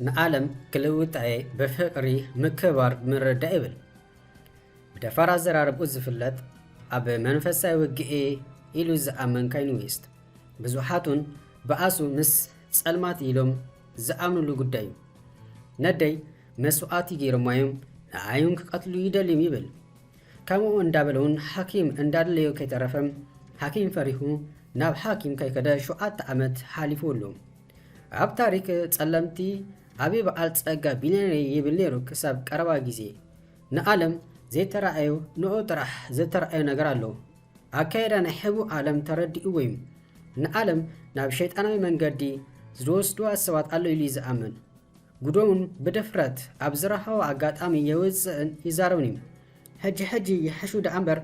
ንዓለም ክልውጣ እየ ብፍቕሪ ምክብባር ብምርዳእ ይብል። ብደፋር ኣዘራርብኡ ዝፍለጥ ኣብ መንፈሳዊ ውግእ እየ ኢሉ ዝኣምን ካይኒ ዌስት ብዙሓት እውን ብኣሱ ምስ ጸልማት ኢሎም ዝኣምኑሉ ጉዳይ እዩ። ነደይ መስዋእቲ ገይሮማ እዮም ንዓይ እውን ክቐትሉ ይደልዮም ይብል። ከምኡ እንዳበለ እውን ሓኪም እንዳደለዮ ከይተረፈ ሓኪም ፈሪሁ ናብ ሓኪም ከይከደ ሸውዓተ ዓመት ሓሊፉ ኣሎ። ኣብ ታሪክ ጸለምቲ ኣበይ በዓል ጸጋ ቢልዮነር ይብል ነይሩ ክሳብ ቀረባ ግዜ። ንዓለም ዘይተራእዮ ንኡ ጥራሕ ዝተራእዮ ነገር ኣሎ። ኣካየዳ ናይ ሕቡእ ዓለም ተረዲእዎ እዩ። ንዓለም ናብ ሸይጣናዊ መንገዲ ዝወስድዋ ሰባት ኣሎ ኢሉ እዩ ዝኣምን። ጉዶውን ብድፍረት ኣብ ዝረኸቦ ኣጋጣሚ የውፅእን ይዛረብን እዩ። ሕጂ ሕጂ ይሕሹ ደኣ እምበር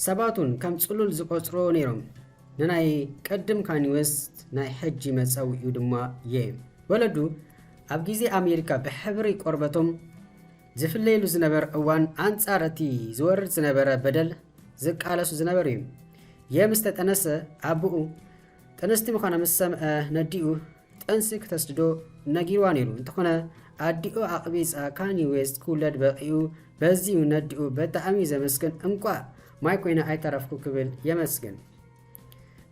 ሰባት እውን ከም ፅሉል ዝቆፅርዎ ነይሮም። ንናይ ቅድም ካኒ ዌስት ናይ ሕጂ መፀውዒኡ ድማ የ። ወለዱ ኣብ ግዜ ኣሜሪካ ብሕብሪ ቆርበቶም ዝፍለይሉ ዝነበረ እዋን ኣንፃር እቲ ዝወርድ ዝነበረ በደል ዝቃለሱ ዝነበሩ እዩ። የ ምስ ተጠነሰ ኣቦኡ ጥንስቲ ምዃና ምስ ሰምዐ ነዲኡ ጥንሲ ክተስድዶ ነጊርዋ ነይሩ። እንተኾነ ኣዲኡ ኣቕቢፃ ካኒ ዌስት ክውለድ በቒኡ በዚዩ ነዲኡ በጣዕሚ ዘመስግን እንቋዕ ማይ ኮይነ ኣይተረፍኩ ክብል የመስግን።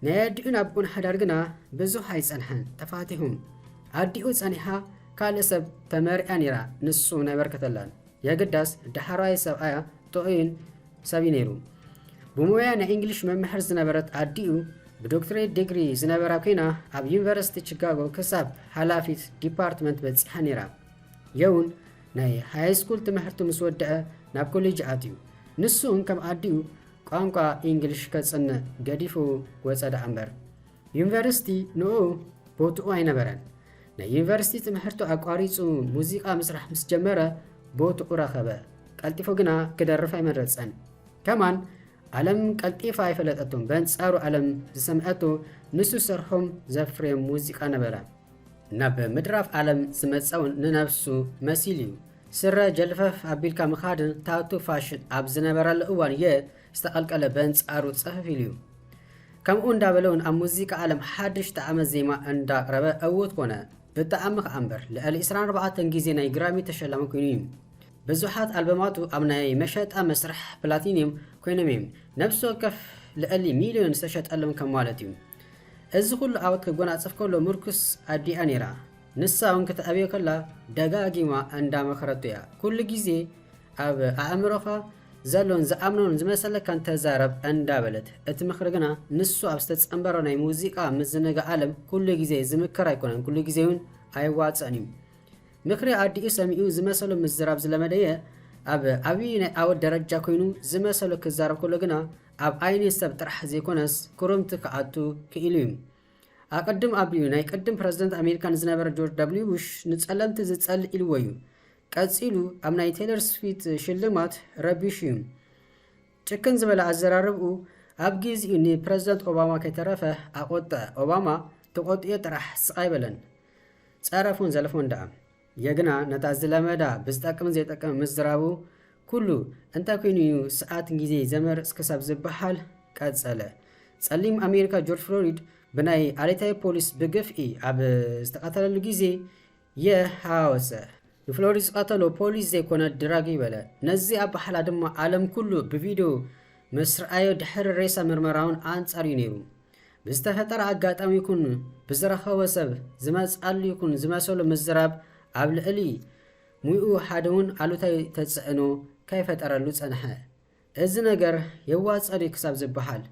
ናይ ኣዲኡን ኣቦኡን ሓዳር ግና ብዙሕ ኣይጸንሐን፣ ተፋቲሑም። ኣዲኡ ጸኒሓ ካልእ ሰብ ተመሪዓ ነይራ፣ ንሱ ኣይበርከተላን። የግዳስ ዳሕራዋይ ሰብኣያ ጥዑይን ሰብ እዩ ነይሩ። ብሞያ ናይ እንግሊሽ መምህር ዝነበረት ኣዲኡ ብዶክትሬት ዲግሪ ዝነበራ ኮይና ኣብ ዩኒቨርሲቲ ቺካጎ ክሳብ ሓላፊት ዲፓርትመንት በጺሓ ነይራ። የውን ናይ ሃይ ስኩል ትምህርቱ ምስ ወደአ ናብ ኮሌጅ ኣትዩ። ንሱ እውን ከም ኣዲኡ ቋንቋ እንግሊሽ ከጽንዕ ገዲፉ ወጸ ደኣ እምበር ዩኒቨርሲቲ ንኡ ቦትኡ ኣይነበረን። ናይ ዩኒቨርሲቲ ትምህርቱ ኣቋሪጹ ሙዚቃ ምስራሕ ምስ ጀመረ ቦትኡ ረኸበ። ቀልጢፉ ግና ክደርፍ ኣይመረጸን። ከማን ዓለም ቀልጢፋ ኣይፈለጠቶን። በንጻሩ ዓለም ዝሰምዐቶ ንሱ ዝሰርሖም ዘፍርዮም ሙዚቃ ነበረ። ናብ ምድራፍ ዓለም ዝመጸውን ንነብሱ መሲሉ እዩ። ስረ ጀልፈፍ ኣቢልካ ምኻድን ታቱ ፋሽን ኣብ ዝነበረሉ እዋን የ ዝተቐልቀለ በንጻሩ ጽፍፍ ኢሉ እዩ። ከምኡ እንዳበለ እውን ኣብ ሙዚቃ ዓለም ሓድሽ ጣዕመ ዜማ እንዳቕረበ ዕዉት ኮነ። ብጣዕሚ ከኣ እምበር ልዕሊ ዕስራን ኣርባዕተን ግዜ ናይ ግራሚ ተሸላሚ ኮይኑ እዩ። ብዙሓት ኣልበማቱ ኣብ ናይ መሸጣ መስርሕ ፕላቲኒየም ኮይኖም እዮም። ነብሲ ወከፍ ልዕሊ ሚልዮን ዝተሸጠሎም ከም ማለት እዩ። እዚ ኩሉ ዓወት ክጎናጸፍ ከሎ ምርኩስ ኣዲኣ ነይራ። ንሳ እውን ክትዕብዮ ከላ ደጋጊማ እንዳመኸረቶ እያ። ኩሉ ግዜ ኣብ ኣእምሮኻ ዘሎን ዝኣምኖን ዝመሰለካን ተዛረብ እንዳበለት፣ እቲ ምኽሪ ግና ንሱ ኣብ ዝተጸንበሮ ናይ ሙዚቃ ምዝንጋዕ ዓለም ኩሉ ግዜ ዝምከር ኣይኮነን፣ ኩሉ ግዜ እውን ኣይዋጸእን እዩ። ምኽሪ ኣዲኡ ሰሚዑ ዝመሰሎ ምዝራብ ዝለመደየ ኣብ ዓብዪ ናይ ዓወት ደረጃ ኮይኑ ዝመሰሎ ክዛረብ ከሎ ግና ኣብ ዓይኒ ሰብ ጥራሕ ዘይኮነስ ክሩምቲ ክኣቱ ክኢሉ እዩ። ኣቐድም ኣቢሉ ናይ ቅድም ፕረዚደንት ኣሜሪካ ንዝነበረ ጆርጅ ደብልዩ ቡሽ ንጸለምቲ ዝጸልእ ኢልዎ እዩ። ቀጺሉ ኣብ ናይ ቴይለር ስዊፍት ሽልማት ረቢሹ እዩ። ጭክን ዝበለ ኣዘራርብኡ ኣብ ግዜኡ ንፕረዚደንት ኦባማ ከይተረፈ ኣቖጥዐ። ኦባማ ተቖጢዑ ጥራሕ ስቕ ኣይበለን። ጸረፎን ዘለፎን ደኣ። የግና ነታ ዝለመዳ ብዝጠቅምን ዘይጠቅምን ምዝራቡ ኩሉ እንታይ ኮይኑ እዩ ሰዓትን ግዜ ዘመርጽ ክሳብ ዝበሃል ቀጸለ። ጸሊም ኣሜሪካ ጆርጅ ፍሎይድ ብናይ ኣሌታይ ፖሊስ ብግፍዒ ኣብ ዝተቐተለሉ ግዜ የሃወሰ። ንፍሎይድ ዝቐተሎ ፖሊስ ዘይኮነ ድራግ እዩ በለ። ነዚ ኣበሃህላ ድማ ዓለም ኩሉ ብቪድዮ ምስ ረኣዮ ድሕሪ ሬሳ ምርመራውን ኣንጻር እዩ ነይሩ። ብዝተፈጠረ ኣጋጣሚ ይኹን ብዝረኸቦ ሰብ ዝመጽኣሉ ይኹን ዝመሰሎ ምዝራብ ኣብ ልዕሊ ሙይኡ ሓደ እውን ኣሉታዊ ተጽዕኖ ከይፈጠረሉ ጸንሐ። እዚ ነገር የዋጸ ድዩ ክሳብ ዝበሃል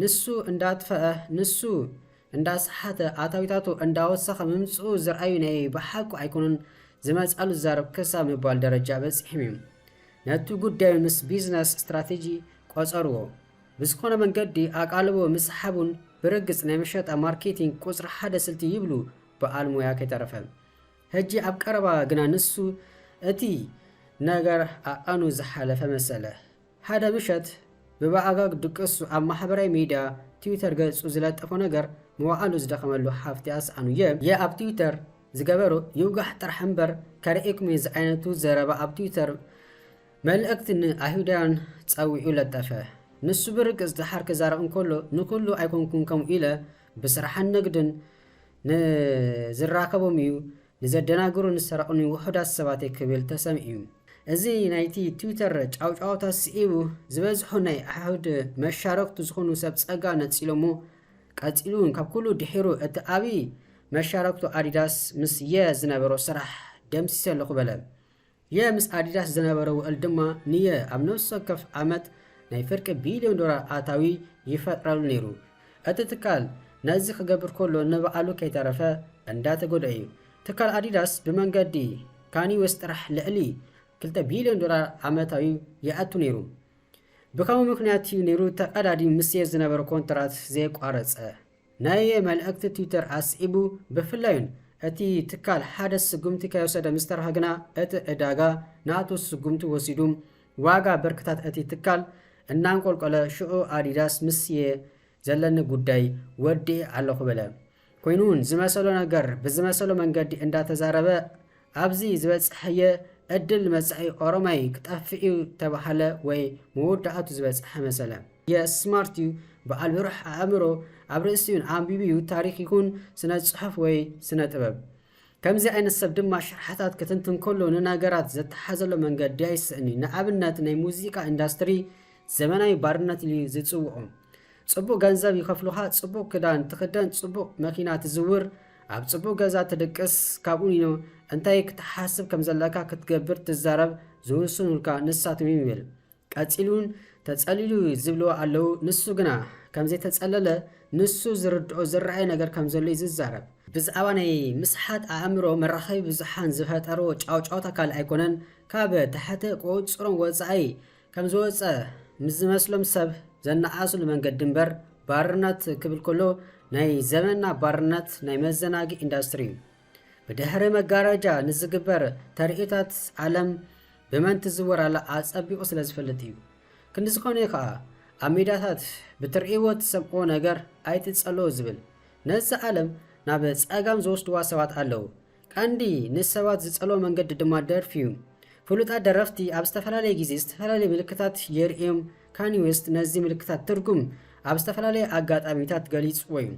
ንሱ እንዳጥፈአ ንሱ እንዳሰሓተ ኣታዊታቱ እንዳወሰኸ ምምጽኡ ዝረኣዩ ናይ ብሓቁ ኣይኮኑን ዝመጽኣሉ ዝዛረብ ክሳብ ምባል ደረጃ በጺሖም እዮም። ነቲ ጉዳዩ ምስ ቢዝነስ ስትራቴጂ ቆጸርዎ። ብዝኾነ መንገዲ ኣቓልቦ ምስሓቡን ብርግጽ ናይ መሸጣ ማርኬቲንግ ቁጽሪ ሓደ ስልቲ ይብሉ በዓል ሞያ ከይተረፈ። ሕጂ ኣብ ቀረባ ግና ንሱ እቲ ነገር ኣቐኑ ዝሓለፈ መሰለ። ሓደ ምሸት ብባኣጋግ ድቅሱ ኣብ ማሕበራዊ ሚድያ ትዊተር ገጹ ዝለጠፎ ነገር መዋዕሉ ዝደኸመሉ ሃፍቲ ኣስኣኑ። የ የ ኣብ ትዊተር ዝገበሮ ይውጋሕ ጥራሕ እምበር ከርእየኩም እየ ዝዓይነቱ ዘረባ ኣብ ትዊተር መልእኽቲ ንኣይሁዳውያን ጸዊዑ ለጠፈ። ንሱ ብርግጽ ድሓር ክዛረብ እንከሎ ንኹሉ ኣይኮንኩን ከምኡ ኢለ ብስራሕን ንግድን ንዝራኸቦም እዩ ንዘደናግሩን ዝሰረቑኒ ውሑዳት ሰባት'የ ክብል ተሰሚዑ። እዚ ናይቲ ትዊተር ጫውጫውታ ስዒቡ፣ ዝበዝሑ ናይ ኣሕውድ መሻረክቱ ዝኾኑ ሰብ ጸጋ ነጺሎሞ። ቀጺሉ እውን ካብ ኩሉ ድሒሩ እቲ ኣብይ መሻረክቱ ኣዲዳስ ምስ የ ዝነበሮ ስራሕ ደምሲሰ ኣለኹ በለ። የ ምስ ኣዲዳስ ዝነበሮ ውዕል ድማ ንየ ኣብ ነፍሲ ወከፍ ዓመት ናይ ፍርቂ ቢልዮን ዶላር ኣታዊ ይፈጥረሉ ነይሩ። እቲ ትካል ነዚ ክገብር ከሎ ንባዕሉ ከይተረፈ እንዳተጎድአ እዩ። ትካል ኣዲዳስ ብመንገዲ ካኒ ዌስት ጥራሕ ልዕሊ ክልተ ቢልዮን ዶላር ዓመታዊ ይኣቱ ነይሩ። ብከምኡ ምኽንያት እዩ ነይሩ ተቐዳዲ ምስ የ ዝነበረ ኮንትራት ዘየቋረጸ። ናይ የ መልእኽቲ ትዊተር ኣስዒቡ፣ ብፍላይን እቲ ትካል ሓደ ስጉምቲ ከይወሰደ ምስ ተረፈ ግና፣ እቲ ዕዳጋ ናቱ ስጉምቲ ወሲዱ፣ ዋጋ ብርክታት እቲ ትካል እናንቆልቆለ፣ ሽዑ ኣዲዳስ ምስ የ ዘለኒ ጉዳይ ወዲኤ ኣለኹ በለ። ኮይኑ እውን ዝመሰሎ ነገር ብዝመሰሎ መንገዲ እንዳተዛረበ፣ ኣብዚ ዝበጽሐ የ ዕድል መጻኢ ኦሮማይ ክጠፍእ እዩ ተባሃለ ወይ መወዳእቱ ዝበጽሐ መሰለ። የ ስማርት እዩ፣ በዓል ብሩሕ ኣእምሮ፣ ኣብ ርእሲኡን ኣንቢቢ እዩ፣ ታሪኽ ይኹን ስነ ጽሑፍ ወይ ስነ ጥበብ። ከምዚ ዓይነት ሰብ ድማ ሽርሓታት ክትንትን ከሎ ንነገራት ዘተሓዘሎ መንገዲ ኣይስእን እዩ። ንኣብነት ናይ ሙዚቃ ኢንዳስትሪ ዘመናዊ ባርነት ኢሉ ዝጽውዖ። ጽቡቕ ገንዘብ ይኸፍሉኻ፣ ጽቡቕ ክዳን ትኽደን፣ ጽቡቕ መኪና ትዝውር፣ ኣብ ጽቡቕ ገዛ ትድቅስ፣ ካብኡ ንዮ እንታይ ክትሓስብ ከም ዘለካ ክትገብር ትዛረብ ዝውስኑልካ ንሳቶም እዮም ይብል። ቀጺሉ እውን ተጸሊሉ ዝብልዎ ኣለዉ፣ ንሱ ግና ከም ዘይተጸለለ ንሱ ዝርድኦ ዝረኣየ ነገር ከም ዘሎ እዩ ዝዛረብ። ብዛዕባ ናይ ምስሓት ኣእምሮ መራኸቢ ብዙሓን ዝፈጠርዎ ጫውጫውታ ካልእ ኣይኮነን፣ ካብ ትሕቲ ቁጽጽሮም ወጻኢ ከም ዝወጸ ምስ ዝመስሎም ሰብ ዘነኣእስሉ መንገዲ እምበር ባርነት ክብል ከሎ ናይ ዘመንና ባርነት ናይ መዘናግዒ ኢንዳስትሪ እዩ። ብድሕሪ መጋረጃ ንዝግበር ተርእዮታት ዓለም ብመን ትዝወር ኣላ ኣጸቢቑ ስለ ዝፈልጥ እዩ። ክንዲ ዝኾነ ከኣ ኣብ ሜዳታት ብትርእይዎ ትሰምዕዎ ነገር ኣይትጸልኦ ዝብል። ነዚ ዓለም ናብ ጸጋም ዝወስድዋ ሰባት ኣለዉ። ቀንዲ ንሰባት ዝጸልዎ መንገዲ ድማ ደርፊ እዩ። ፍሉጣት ደረፍቲ ኣብ ዝተፈላለየ ግዜ ዝተፈላለየ ምልክታት የርእዮም። ካኒ ዌስት ነዚ ምልክታት ትርጉም ኣብ ዝተፈላለየ ኣጋጣሚታት ገሊጽዎ እዩ።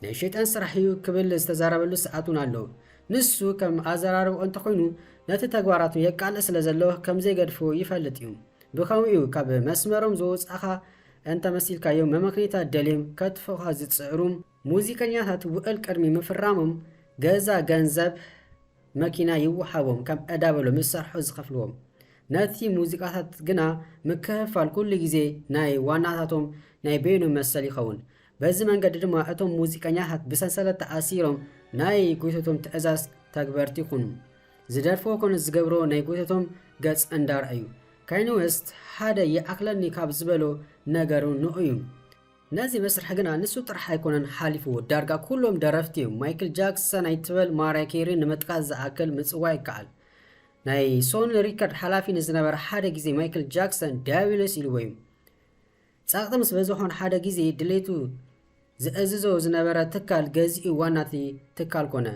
ናይ ሸይጣን ስራሕ እዩ ክብል ዝተዛረበሉ ሰዓት እውን ኣሎ። ንሱ ከም ኣዘራርብኡ እንተኾይኑ ነቲ ተግባራቱ የቃልዕ ስለ ዘሎ ከም ዘይገድፎ ይፈልጥ እዩ። ብኸምኡ እዩ ካብ መስመሮም ዝወጻእኻ እንተመሲልካዮም መመኽኒታት ደልዮም ከጥፍኡኻ ዝጽዕሩ። ሙዚቀኛታት ውዕል ቅድሚ ምፍራሞም ገዛ፣ ገንዘብ፣ መኪና ይወሃቦም፣ ከም ዕዳ በሎ ምስ ሰርሑ ዝኸፍልዎም። ነቲ ሙዚቃታት ግና ምክፍፋል ኩሉ ግዜ ናይ ዋናታቶም ናይ በይኖም መሰል ይኸውን። በዚ መንገዲ ድማ እቶም ሙዚቀኛታት ብሰንሰለት ተኣሲሮም ናይ ጎይቶቶም ትእዛዝ ተግበርቲ ይኹኑ። ዝደርፍዎ ኮነ ዝገብርዎ ናይ ጎይቶቶም ገጽ እንዳርኣዩ። ካይኒ ዌስት ሓደ ይኣኽለኒ ካብ ዝበሎ ነገሩ ንኡ እዩ። ነዚ መስርሕ ግና ንሱ ጥራሕ ኣይኮነን ሓሊፍዎ፣ ዳርጋ ኩሎም ደረፍቲ እዮም። ማይክል ጃክሰን ኣይትበል፣ ማርያ ኬሪ ንምጥቃስ ዝኣክል ምጽዋዕ ይከኣል። ናይ ሶኒ ሪከርድ ሓላፊ ንዝነበረ ሓደ ግዜ ማይክል ጃክሰን ዲያብሎስ ኢልዎ እዩ። ጸቕጢ ምስ በዝሖን ሓደ ግዜ ድሌቱ ዝእዝዞ ዝነበረ ትካል ገዚኡ ዋናቲ ትካል ኮነ።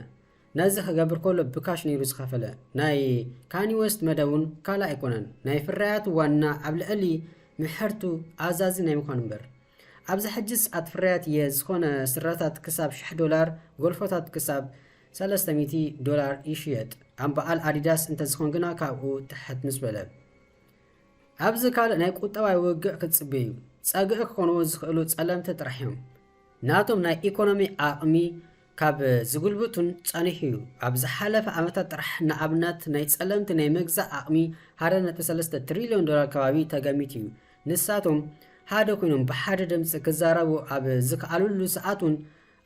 ነዚ ክገብር ከሎ ብካሽ ነይሩ ዝኸፈለ። ናይ ካኒ ዌስት መደብ እውን ካልእ ኣይኮነን። ናይ ፍርያቱ ዋና ኣብ ልዕሊ ምሕርቱ ኣዛዚ ናይ ምዃን እምበር። ኣብዚ ሕጂ ሰዓት ፍርያት የ ዝኾነ ስረታት ክሳብ ሽሕ ዶላር፣ ጎልፎታት ክሳብ ሰለስተ ሚእቲ ዶላር ይሽየጥ። ኣምበኣል ኣዲዳስ እንተዝኾን ግና ካብኡ ትሕት ምስ በለ። ኣብዚ ካልእ ናይ ቁጠባዊ ውግእ ክትጽበዩ ጸግዒ ክኾንዎ ዝኽእሉ ጸለምቲ ጥራሕ እዮም። ናቶም ናይ ኢኮኖሚ ዓቕሚ ካብ ዝጉልብቱን ጸኒሑ እዩ። ኣብ ዝሓለፈ ዓመታት ጥራሕ ንኣብነት ናይ ጸለምቲ ናይ ምግዛእ ዓቕሚ ሓደ ነጥቢ ሰለስተ ትሪልዮን ዶላር ከባቢ ተገሚቱ እዩ። ንሳቶም ሓደ ኮይኖም ብሓደ ድምጺ ክዛረቡ ኣብ ዝከኣሉሉ ሰዓት እውን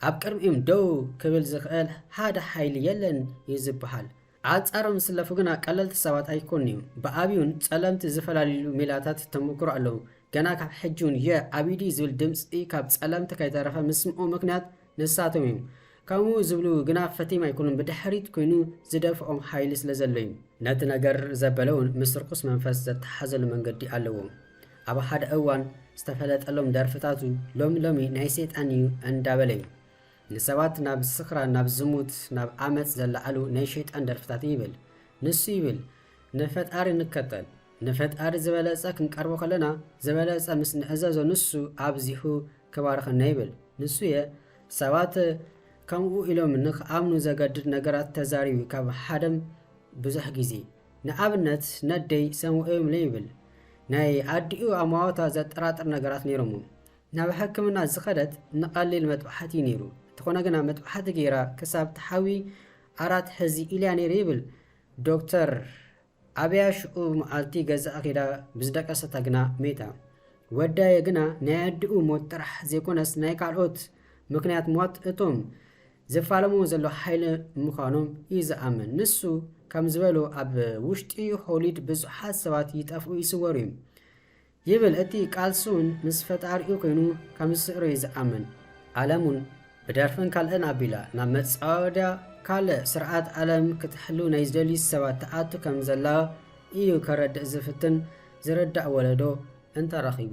ኣብ ቅድሚኦም ደው ክብል ዝኽእል ሓደ ሓይሊ የለን እዩ ዝበሃል። ኣንጻሮም ዝስለፉ ግና ቀለልቲ ሰባት ኣይኮኑን እዮም። ብኣብዩን ጸለምቲ ዝፈላለዩሉ ሜላታት ተመክሮ ኣለዉ። ገና ካብ ሕጂ እውን የ ኣቢዲ ዝብል ድምጺ ካብ ጸለምቲ ከይተረፈ ምስምኡ ምኽንያት ንሳቶም እዮም። ከምኡ ዝብሉ ግና ፈቲም ኣይኮኑን፣ ብድሕሪት ኮይኑ ዝደፍኦም ሓይሊ ስለ ዘሎ እዩ። ነቲ ነገር ዘበለ እውን ምስ ርኩስ መንፈስ ዘተሓዘሉ መንገዲ ኣለዎ። ኣብ ሓደ እዋን ዝተፈለጠሎም ደርፍታቱ ሎሚ ሎሚ ናይ ሰይጣን እዩ እንዳበለ እዩ። ንሰባት ናብ ስኽራን፣ ናብ ዝሙት፣ ናብ ዓመጽ ዘለዓሉ ናይ ሸይጣን ደርፍታት ይብል። ንሱ ይብል፣ ንፈጣሪ ንከተል፣ ንፈጣሪ ዝበለጸ ክንቀርቦ ከለና፣ ዝበለጸ ምስ ንእዘዞ ንሱ ኣብዚሑ ክባርኸና ይብል። ንሱ እየ ሰባት ከምኡ ኢሎም ንኽኣምኑ ዘገድድ ነገራት ተዛሪቡ ካብ ሓደም ብዙሕ ግዜ። ንኣብነት ነደይ ሰምዑ እዮም ይብል። ናይ ኣዲኡ ኣማወታ ዘጠራጥር ነገራት ነይሮሞ። ናብ ሕክምና ዝኸደት ንቐሊል መጥባሕቲ ነይሩ። እንተኾነ ግና መጥባሕቲ ገይራ ክሳብ ትሓዊ ኣራት ሕዚ ኢልያ ነይሩ ይብል ዶክተር ኣብያ። ሽዑ መዓልቲ ገዛእ ኪዳ ብዝደቀሰታ ግና ሜታ። ወዳየ ግና ናይ ኣዲኡ ሞት ጥራሕ ዘይኮነስ ናይ ካልኦት ምክንያት ሞት እቶም ዘፋለምዎ ዘሎ ሓይሊ ምዃኖም እዩ ዝኣምን። ንሱ ከም ዝበሎ ኣብ ውሽጢ ሆሊድ ብዙሓት ሰባት ይጠፍኡ ይስወሩ እዮም ይብል። እቲ ቃልሲ እውን ምስ ፈጣሪኡ ኮይኑ ከም ዝስዕሮ እዩ ዝኣምን። ዓለም እውን ብደርፍን ካልእን ኣቢላ ናብ መጻወድያ ካልእ ስርዓት ዓለም ክትሕሉ ናይ ዝደልዩ ሰባት ትኣቱ ከም ዘላ እዩ ከረድእ ዝፍትን ዝርዳእ ወለዶ እንተረኺቡ።